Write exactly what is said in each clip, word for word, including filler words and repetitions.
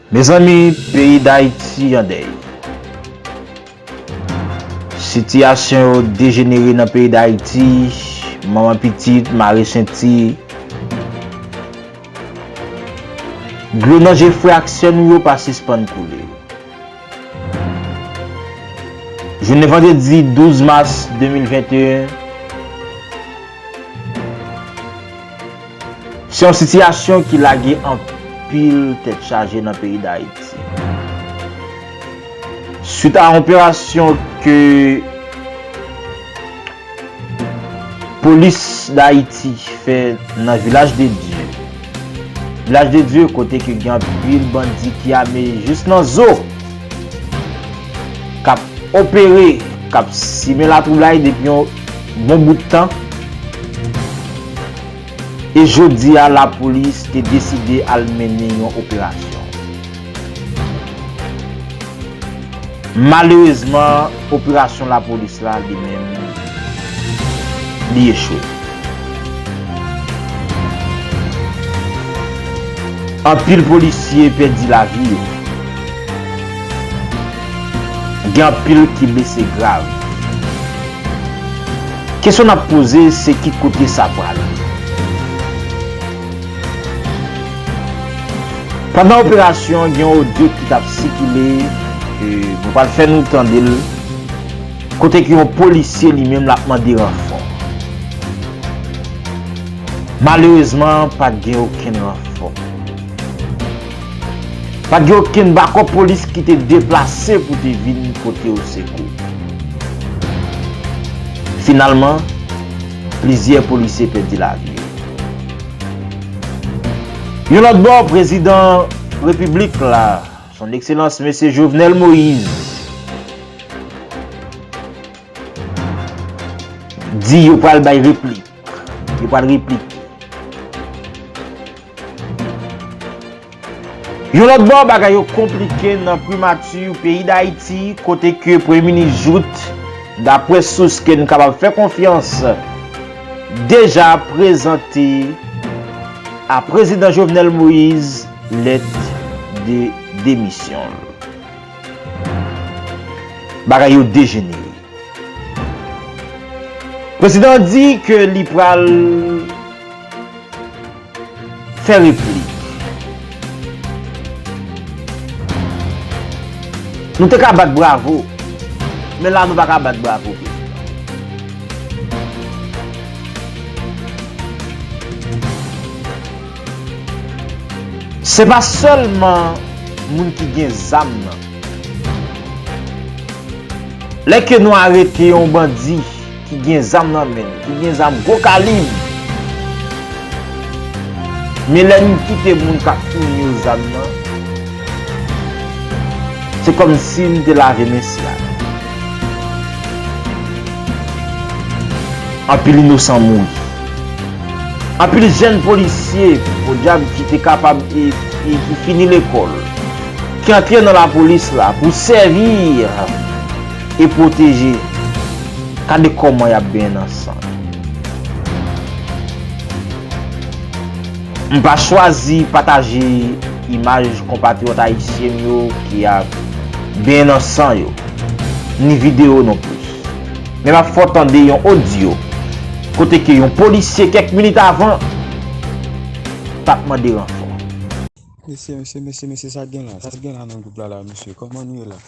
Mezanmi, peyi Dayiti an dèy. Sitiyasyon yo dejenere nan peyi Dayiti, manman pitit mare senti, dlo nan je frè ak sè nou yo pa sispann koule. Jounen vandredi douz mas de mil venteyen, se yon sitiyasyon ki lage anpil tèt chaje nan peyi Dayiti. Swit a yon operasyon ke Polis Dayiti fè nan Vilaj de Dye. Vilaj de Dye, kote ke gen anpil bandi ki ame jis nan zo, k ap opere, k ap simen latwoublay depi yon bon bout tan. E jodi a, lapolis te deside al mennen yon operasyon. Malerezman, operasyon lapolis la, li menm, li echwe. Anpil polisye pèdi lavi yo. Gen anpil ki blese grav. Kesyon n ap poze, se ki kote sa prale? Pandan operasyon an, gen yon odyo ki t ap sikile, ke mwen pral fè nou tande l, kote ke yon polisye li menm l ap mande ranfò. Malerezman, pa t gen okenn ranfò. Pa t gen okenn bakòp polis ki te deplase pou te vin pote yo sekou. Finalman, plizyè polisye pèdi lavi yo. Yon lòt bò, prezidan repiblik la, son ekselans mesye Jovenel Moïse, di yo pral bay replik. Yo pral replike. Yon lòt bò, bagay yo konplike nan primati peyi Dayiti, kote ke Premye Minis Jouthe, daprè sous ke n kapab fè konfyans, deja prezante a prezidan Jovenel Moïse lèt de demisyon l. Bagay yo dejenere. Prezidan an di ke li pral fè replik. Nou te ka bat bravo, men la nou pa ka bat bravo. Se pa sèlman moun ki gen zam nan. Lè ke nou arete yon bandi ki gen zam nan men l, ki gen zam gwo kalib, men lè n kite moun k ap founi yo zam nan, se kòmsi n te lave men syèl. Anpil inosan mouri. Anpil jèn polisye, podyab, ki te kapab e, e ki fini lekòl, ki antre nan lapolis la pou sèvi e pwoteje. Gade kòman y ap benyen nan san. M pa chwazi pataje imaj konpatriyòt ayisyen m yo ki ap benyen nan san yo, ni videyo non plis. Men m ap fè w tande yon odyo kote ke yon polisye kèk minit avan t ap mande ranfò. Mesye, mesye, mesye, mesye, sa k gen la? Sa k gen la nan gwoup la, la, mesye? Kòman nou ye la?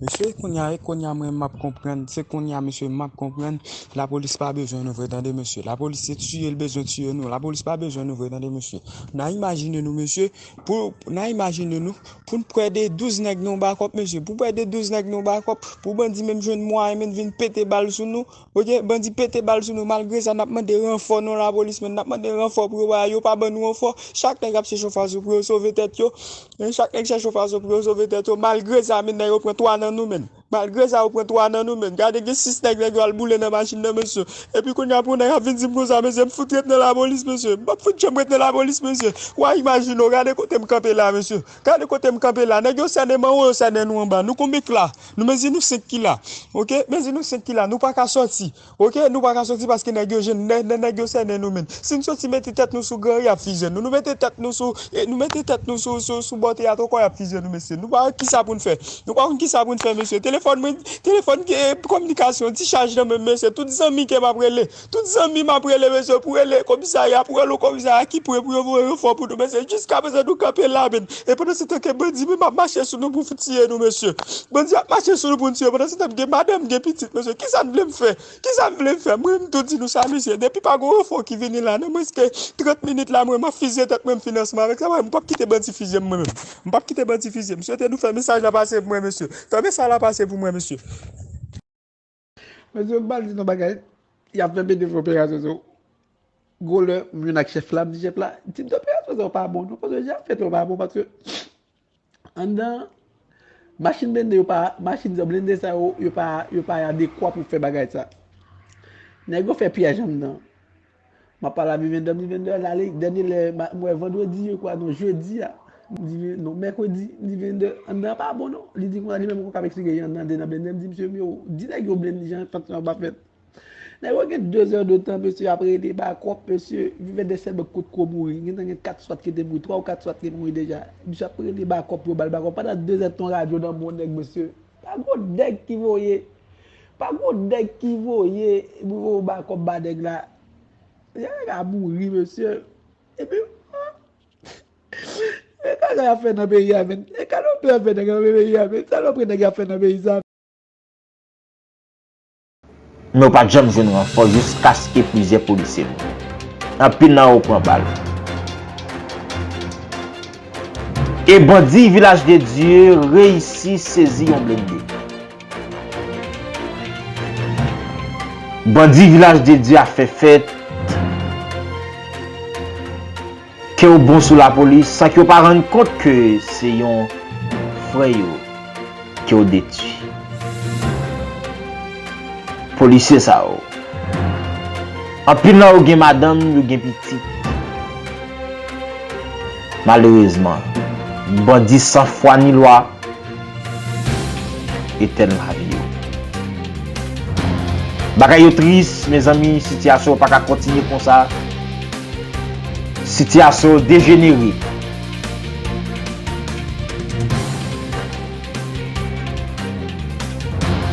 Mesye, kounye a, e kounye a mwen m ap konprann. Se kounye a, mesye, m ap konprann. Lapolis pa bezwen nou vre, tande, mesye. Lapolis se tiye l bezwen tiye nou. Lapolis pa bezwen nou vre, tande, mesye. N a imajine nou, mesye, pou, n a imajine nou, pou n pran de douz nèg nan yon bakòp, mesye. Pou pran de douz nèg nan yon bakòp, pou bandi menm jwenn mwayen, menm vin pete bal sou nou. Oke, bandi pete bal sou nou. Malgre sa, n ap mande ranfò nan lapolis, men n ap mande ranfò pou yo pa, yo pa ban nou ranfò. Chak nèg ap chèche yon fason pou yo sove tèt yo. Men chak nèg chèche yon fason pou yo sove tèt yo. Malgre sa, men nèg yo pran twa nan nou, men. Malgre sa, yo pran twa nan nou, men. Gade, gen sis nèg, nèg yo al boule nan machin nan, mesye. Epi kounye a, pou nèg ap vin di m konsa, mesye, m fout ret nan lapolis, mesye. M p ap fout janm ret nan lapolis, mesye. W a imajine w, gade kote m kanpe la, mesye. Gade kote m kanpe la. Nèg yo sènen m anwo, yo sènen nou anba. Nou konbyen k la? Nou mezi nou senk ki la. Oke? Mezi nou senk ki la. Nou pa ka sòti. Oke? Nou pa ka sòti paske nèg yo jwenn, nè-, nè-, nèg yo sènen nou, men. Si n sòti mete tèt nou sou gran, y ap fize nou. Nou mete tèt nou sou, e, nou mete tèt nou sou, sou, sou bòte a, tokò y ap fize nou, mesye. Nou pa wè kisa pou n fè. Nou pa konn kisa pou n fè, mesye. Telefòn mwen, telefòn, e, kominikasyon, ti chaj nan men m, mesye. Tout zanmi ke m ap rele. Tout zanmi m ap rele, mesye, pou rele komisarya, pou rele komisarya ki pre pou yo voye ranfò pou nou, mesye. Jiskaprezan, nou kanpe la, men. E pandan se tan ke bandi menm ap mache sou nou pou tiye nou, mesye. Bandi ap mache sou nou pou n tiye. Pandan se tan, gen madanm, gen pitit, mesye. Kisa n vle m fè? Kisa m vle m fè? Mwen, m tou di nou sa, mesye. Depi pa gon ranfò ki vini la, nan mwens ke trant minit la, mwen, m ap fize tèt mwen, m fin ansanm avèk sa. Mwen, m p ap kite bandi fize m, mwen menm. M p ap kite bandi fize m. M swete nou fè mesaj la pase pou mwen, mesye. Fè mesaj la pase pou mwen, mesye. Mesye, m pral di nou bagay. Y ap fè pete fè operasyon sou. Gwo lè, m jwenn ak chèf la, m di chèf la, tip de operasyon sa yo pa bon, non, paske jan ap fèt yo pa bon, paske anndan, machin blende yo pa, machin blende sa yo, yo pa, yo pa adekwa pou fè bagay sa. Nèg yo fè pyèj anndan. M ap pale a Vivender, Vivender al ale, dènye lè, m wè vandredi, je kwa, non, jedi a. M di, non, mèkredi, m di, Vivender, anndan an pa bon, non. Li di konsa, li menm konn ka eksplike, anndan de nan blende. M di, mesye, yo, di nèg yo blende, jan fèt sa yo pa fèt. Nèg yo gen de zè de tan, mesye, ap rele bakòp, mesye, Vivender sèlman kot ko mouri. Gentan gen kat swat ki te mouri, twa ou kat swat ki te mouri deja. Misye ap rele bakòp pou yo ba l bakòp. Pandan de zè tan radyo nan men yon nèg, mesye. Pa gon nèg ki voye. Pa gon nèg ki voye pou voye bakòp ba nèg la. Nèg la mouri, mesye. Epi, e kaka y ap fè nan peyi a, men. E salopri y ap fè nèg nan peyi a, men. Salopri nèg y ap fè nan peyi sa. Men yo pa t janm jwenn ranfò jiskaske plizyè polisye mouri. Anpil nan yo pran bal. E bandi Vilaj de Dye reyisi sezi yon blende. Bandi Vilaj de Dye a fè fèt. Ke yo bon sou lapolis san ke yo pa rann kont ke se yon frè yo ke yo detwi. Polisye sa yo, anpil nan yo gen madanm, yo gen pitit. Malerezman, bandi san fwa ni lwa etèn lavi yo. Bagay yo tris, mezanmi, sitiyasyon yo pa ka kontinye konsa. Sitiyasyon yo dejenere.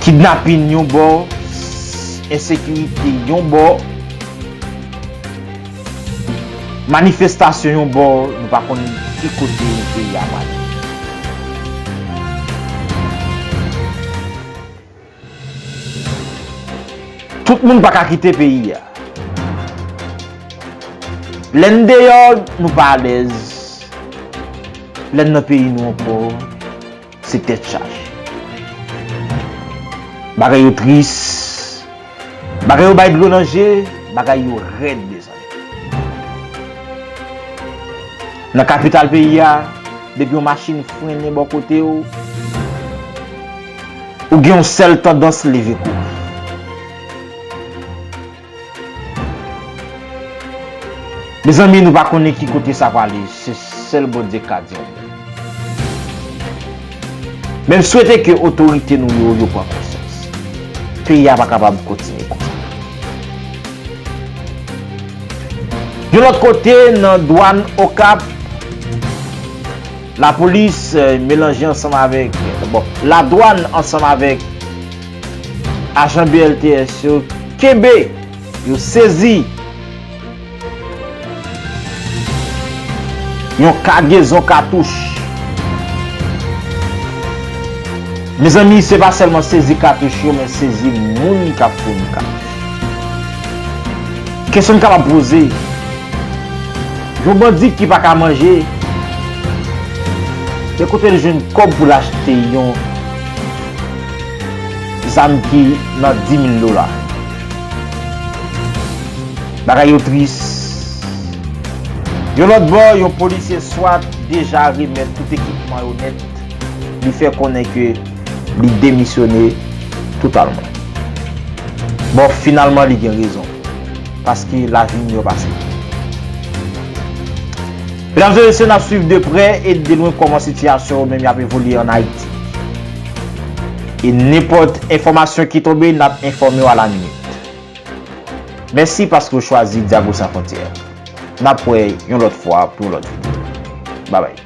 Kidnapin yon bò, ensekirite yon bò, manifestasyon yon bò, nou pa konn ki kote nou peyi a prale. Tout moun pa ka kite peyi a. Lè n deyò, nou pa alèz. Lè n nan peyi nou ankò, se tèt chaje. Bagay yo tris. Bagay yo bay dlo nan je. Bagay yo rèd, mezanmi. Nan kapital peyi a, depi yon machin frennen bò kote w, ou gen yon sèl tandans leve kou. Mezanmi, nou pa konnen ki kote sa prale, se sèl Bondye k ka di yon mo. Men m swete ke otorite nou yo, yo pran konsyans. Peyi a pa kapab kontinye konsa. Yon lòt kote, nan dwàn Okap, lapolis, eh, melanje ansanm avèk, bon, ladwàn ansanm avèk ajan B L T S yo kenbe, yo sezi yon kagezon katouch. Mezanmi, se pa sèlman sezi katouch yo, men sezi moun k ap founi katouch. Kesyon n kapab poze, yon bandi ki pa ka manje, men kote l jwenn kòb pou l achte yon zam ki nan dis mil dola? Bagay yo tris. Yon lòt bò, yon polisye swat deja remèt tout ekipman yo nèt. Li fè konnen ke li demisyone totalman. Bon, finalman, li gen rezon. Paske lavi m yo pase. Medam e mesye, n ap swiv de prè e de lwen kòman sitiyasyon yo menm y ap evolye ann Ayiti. E nenpòt enfòmasyon ki tonbe, n ap enfòme w a la minit. Mèsi paske w chwazi Dialogue Sans Frontières. N ap wè yon lòt fwa pou yon lòt videyo. Babay.